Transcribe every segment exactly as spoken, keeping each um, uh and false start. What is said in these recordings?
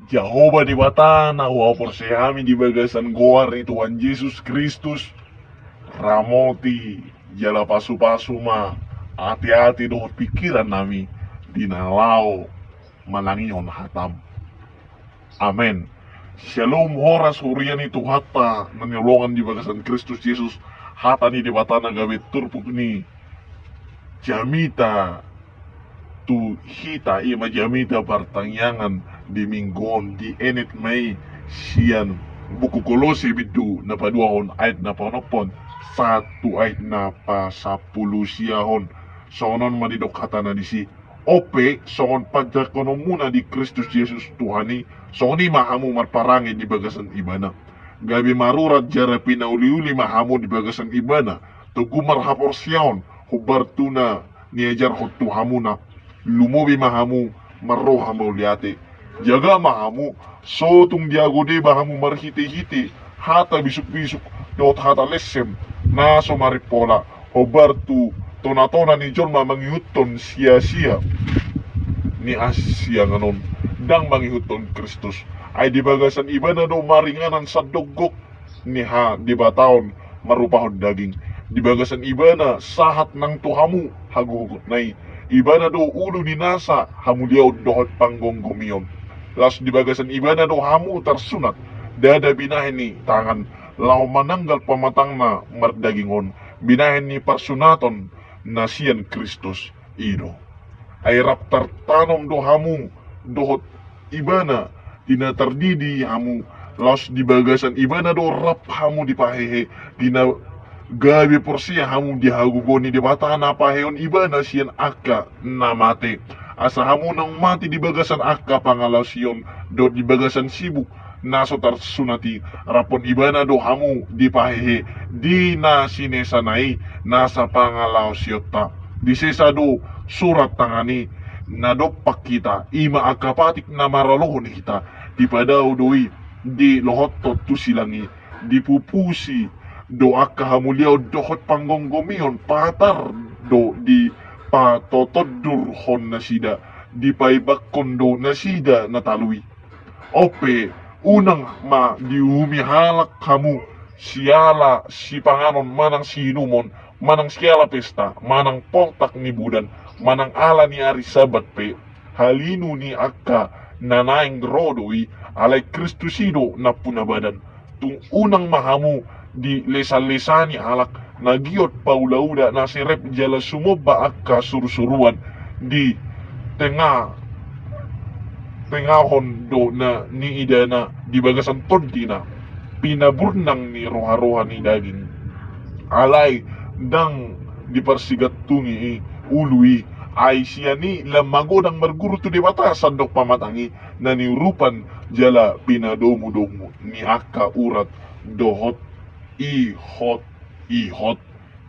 Jahowa Debata na huhaporseai hami di bagasan goar ni Tuhan Jesus Kristus, ramoti jala pasupasu ma ateate dohot pingkiran nami di na laho manangihon hatam. Amen. Syalom, horas huria ni Tuhanta na hinaholongan di bagasan Kristus Jesus. Hata ni Debata na gabe turpuk ni jamita tu hita, i ma jamita partangiangan di minggu on, dienet ma i sian buku Kolose bindu na paduahon ayat na paonomhon sahat tu ayat na pasampulusiahon. Songon on ma didok hatana disi. On pe, songon panjangkononmuna di Kristus Jesus Tuhan i, songon i ma hamu marparange di bagasan Ibana. Gabe marurat jala pinauliuli ma hamu di bagasan Ibana, togu marhaporseaon, hombar tu na niajarhon tu hamuna, lumobi ma hamu marroha mauliate. Jaga ma hamu, so tung diago deba hamu marhitehite hata bisukbisuk dohot hata lensem na so marimpola, hombar tu tonatona ni jolma mangihuthon siasia ni hasiangan on, ndang mangihuthon Kristus. Ai di bagasan Ibana do maringanan sandok gok ni hadebataon marupahon daging. Di bagasan Ibana sahat nang tu hamu hagogoonna i. Ibana do ulu ni nasa hamuliaon dohot panggomgomion. Laos di bagasan Ibana do hamu tarsunat, ndada binahen ni tangan, laho mananggal pamatangna mardaging on, binahen ni parsunaton na sian Kristus i do. Ai rap tartanom do hamu dohot Ibana di na tardidi hamu, laos di bagasan Ibana do rap hamu dipahehe, di na gabe porsea hamu di hagogoon ni Debata na pahehehon Ibana sian angka na mate, asa hamu naung mate di bagasan angka pangalaosion dohot di bagasan sibuk na so tarsunat i. Raphon Ibana do hamu dipahehe di na sinesana i nasa pangalaosionta. Disesa do surat tangan i na dompak hita, i ma angka patik na maralohon hita. Dipadao do i di lohothon tu silang i, dipupusi do angka hamuliaon dohot panggomgomion, patar do dipatotondurhon nasida, dipaibakkon do nasida na talu i. On pe, unang ma diuhumi halak hamu siala sipanganon manang siinumon, manang siala pesta, manang poltak ni bulan, manang ala ni ari Sabat pe. Halinu ni angka na naeng ro do i, alai Kristus i do nampuna badan. Tung unang ma hamu dilesanlesani halak na giot paulaula, na serep jala sumomba angka surusuruan, di tengah tengahon do na niidana di bagasan tondina pinaburnang ni roharoha ni daging. Alai ndang diparsigantungi i ulu i, ai sian i lam magodang marguru tu Debata sandok pamatang i, na niurupan jala pinadomudomu ni angka urat dohot ihotihot.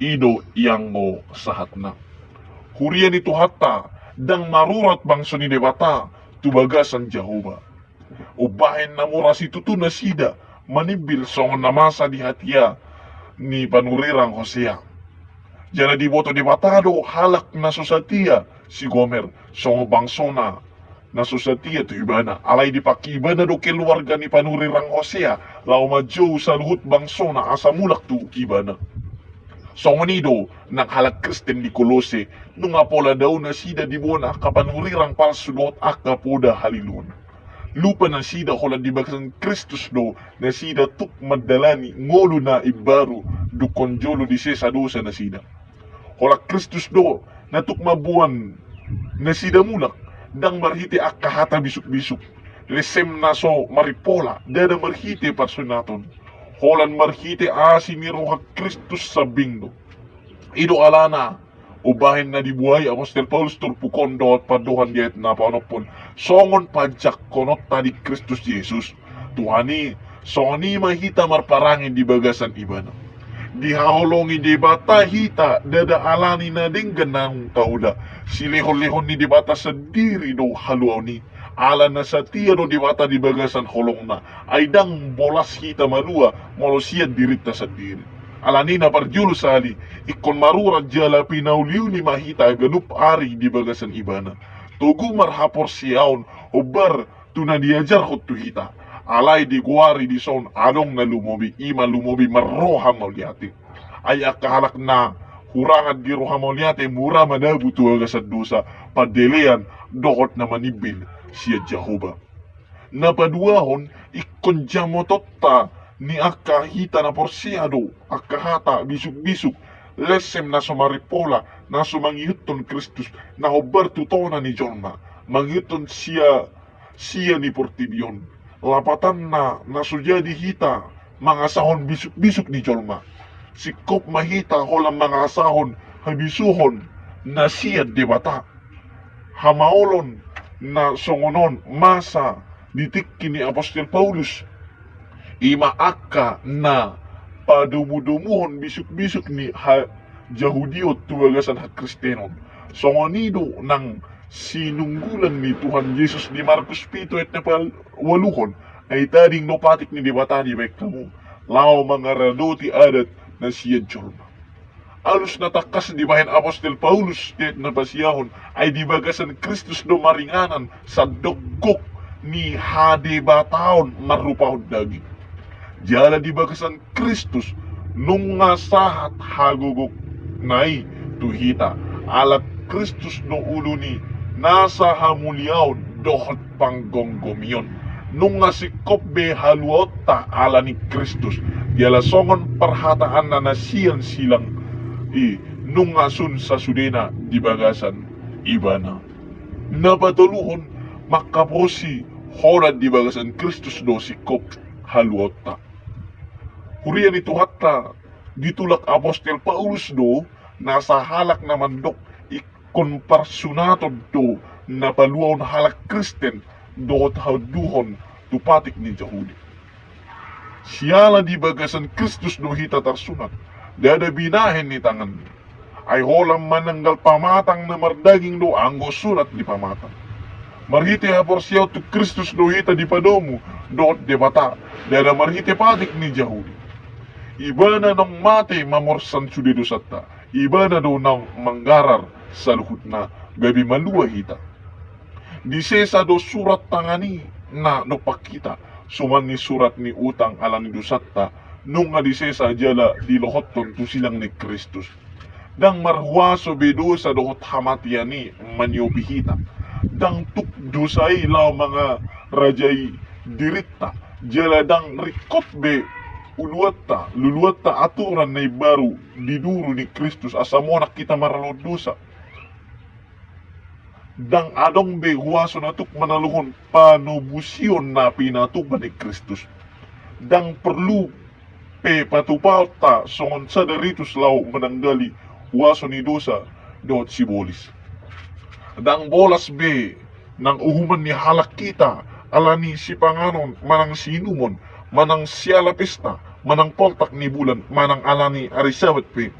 I do ianggo sahatna. Huria ni Tuhanta, ndang marurat bangso ni Debata tu bagasan Jahowa. Umbahen na mura situtu nasida manimbil songon na masa di hatiha ni panurirang Hosea. Jala diboto Debata do halak na so satia si Gomer songon bangsona na so satia tu Ibana. Alai dipangke Ibana do keluarga ni panurirang Hosea laho manjou saluhut bangsona asa mulak tu Ibana. Songon i do nang halak Kristen di Kolose, nunga pola dao nasida diboan angka panurirang palsu dohot angka poda haliluon. Lupa nasida holan di bagasan Kristus do nasida tuk mandalani ngolu na imbaru, dungkon jolo disesa dosa nasida. Holan Kristus do na tuk mamboan nasida mulak, ndang marhite angka hata bisukbisuk, lensem na so marimpola, ndada marhite parsunaton, holan marhite asi ni roha Kristus sambing do. I do alana umbahen na dibuhai apostel Paulus turpuk on dohot pandohan di ayat na paonomhon, songon panjangkononta di Kristus Jesus Tuhan i, songon i ma hita marparange di bagasan Ibana. Dihaholongi Debata hita, ndada alani na denggan naung taula. Silehonlehon ni Debata sandiri do haluaon i. Ala na satia do Debata di bagasan holongna, ai ndang bolas hita malua molo sian dirinta sandiri. Alani na parjolo sahali, ingkon marurat jala pinauliuli ma hita ganup ari di bagasan Ibana. Togu marhaporseaon, hombar tu na diajarhon tu hita. Alai digoari dison adong na lumobi, i ma lumobi marroha mauliate. Ai angka halak na hurangan di roha mauliate mura manabu tu bagasan dosa, pandelean dohot na manimbil sian Jahowa. Na paduahon, ingkon jamotonta ni angka hita na porsea do angka hata bisukbisuk, lensem na so marimpola, na so mangihuthon Kristus, na hombar tu tona ni jolma, mangihuthon sia, sia ni portibi on. Lapatanna, na so jadi hita mangasahon bisukbisuk ni jolma. Singkop ma hita holan mangasahon habisuhon na sian Debata. Hamaolon na songon on masa di tingki ni Apostel Paulus, i ma angka na padomudomuhon bisukbisuk ni hajahudion tu bagasan hakristenon. Songon i do nang sinunggulan ni Tuhan Jesus di Markus pitu ayat na paualuhon, ai tading do patik ni Debata dibahen hamu, laho mangaradoti adat na sian jolma. Alus na tangkas dibahen Apostel Paulus di ayat na pasiahon, ai di bagasan Kristus do maringanan sandok gok ni hadebataon marrupahon daging. Jala di bagasan Kristus nunga sahat hagogokna i tu hita, ala Kristus do ulu ni nasa hamuliaon dohot panggomgomion. Nunga singkop be haluaonta ala ni Kristus, jala songon parhataanna na sian silang i, nunga sun sasudena di bagasan Ibana. Na patoluhon, mangkaposi holan di bagasan Kristus do singkop haluaonta. Huria ni Tuhanta, ditulak Apostel Paulus do nasa halak na mandok ingkon parsunaton do na paluaon halak Kristen dohot haunduhon tu patik ni Jahudi. Siala di bagasan Kristus do hita tarsunat, ndada binahen ni tangan. Ai holan mananggal pamatang na mardaging do anggo sunat ni pamatang. Marhite haporseaon tu Kristus do hita dipadomu dohot Debata, ndada marhite patik ni Jahudi. Ibana naung mate mamorsan sude dosanta. Ibana do naung manggarar saluhutna gabe malua hita. Disesa do surat tangan i na dompak hita, suman ni surat ni utang ala ni dosanta, nunga disesa jala dilohothon tu silang ni Kristus. Ndang marhuaso be dosa dohot hamatean i maniopi hita. Ndang tuk dosa i laho mangarajai dirinta, jala ndang ringkot be uluanta, luluanta aturan na imbaru di duru ni Kristus asa monang hita maralohon dosa. Ndang adong be huaso na tuk manaluhon panobusion na pinatupa ni Kristus. Ndang porlu pe patupaonta songon sada ritus laho mananggali huaso ni dosa dohot sibolis. Ndang bolas be nang uhuman ni halak hita ala ni sipanganon manang siinumon, manang siala pesta, manang poltak ni bulan, manang ala ni ari Sabat pe.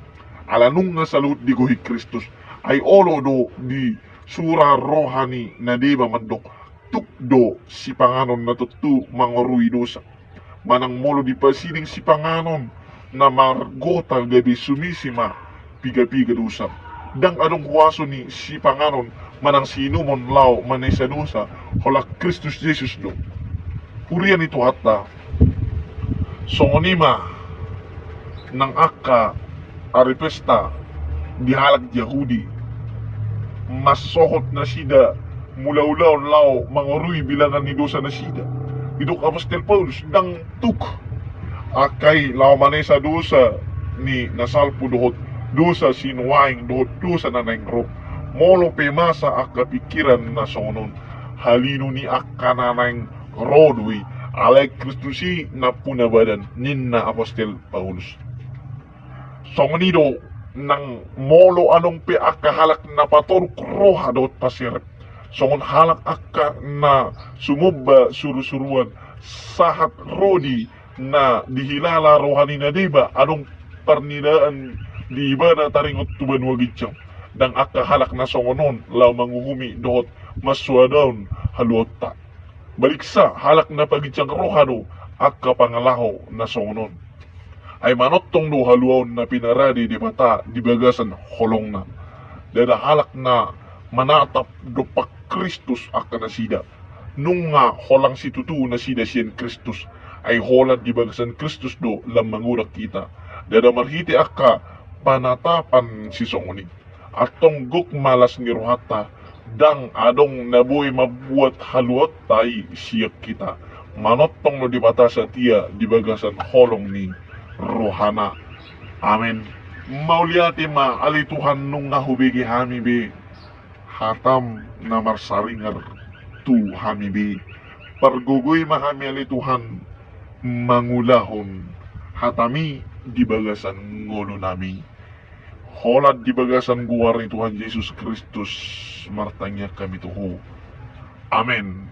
Ala nunga saluhut digohi Kristus, ai olo do disura roha ni na deba mandok, tuk do sipanganon na tontu mangorui dosa. Manang molo dipasiding sipanganon na margota gabe sumisi ma pigapiga dosa. Ndang adong huaso ni sipanganon manang siinumon laho manesa dosa, holan Kristus Jesus do. Huria ni Tuhanta, songon i ma nang angka ari pesta di halak Jahudi, mansohot nasida mulaulaon laho mangorui bilangan ni dosa nasida. Didok Apostel Paulus, ndang tuk angka i laho manesa dosa ni na salpu dohot dosa sinuaeng dohot dosa na naeng ro. Molo pe masa angka pingkiran na songon on, halinu ni angka na naeng ro do i, alai Kristus i nampuna badan, ninna Apostel Paulus. Songon i do nang molo adong pe angka halak na patoruk roha dohot paserep, songon halak angka na sumomba surusuruan, sahat ro di na dihilala roha ni na deba, adong parnilaan di ibana taringot tu banua ginjang. Ndang angka halak na songon on laho manguhumi dohot mansoadahon haluaonta. Baliksa, halak na paginjang roha do angka pangalaho na songon on. Ai manongtong do haluaon na pinarade Debata di bagasan holongna. Ndada halak na manatap dompak Kristus angka nasida. Nunga holang situtu nasida sian Kristus, ai holan di bagasan Kristus do lam mangulang hita. Ndada marhite angka panatapan sisongon i. Antong gok ma las ni rohanta, ndang adong na boi mambuat haluaonta i sian hita. Manongtong do Debata satia di bagasan holong ni rohana. Amen. Mauliate ma ale Tuhan, nunga hubege hami be hatam na marsaringar tu hami be. Pargogoi ma hami ale Tuhan mangulahon hatami di bagasan ngolunami. Holan di bagasan goar ni Tuhan Jesus Kristus martangiang hami tu Ho. Amen.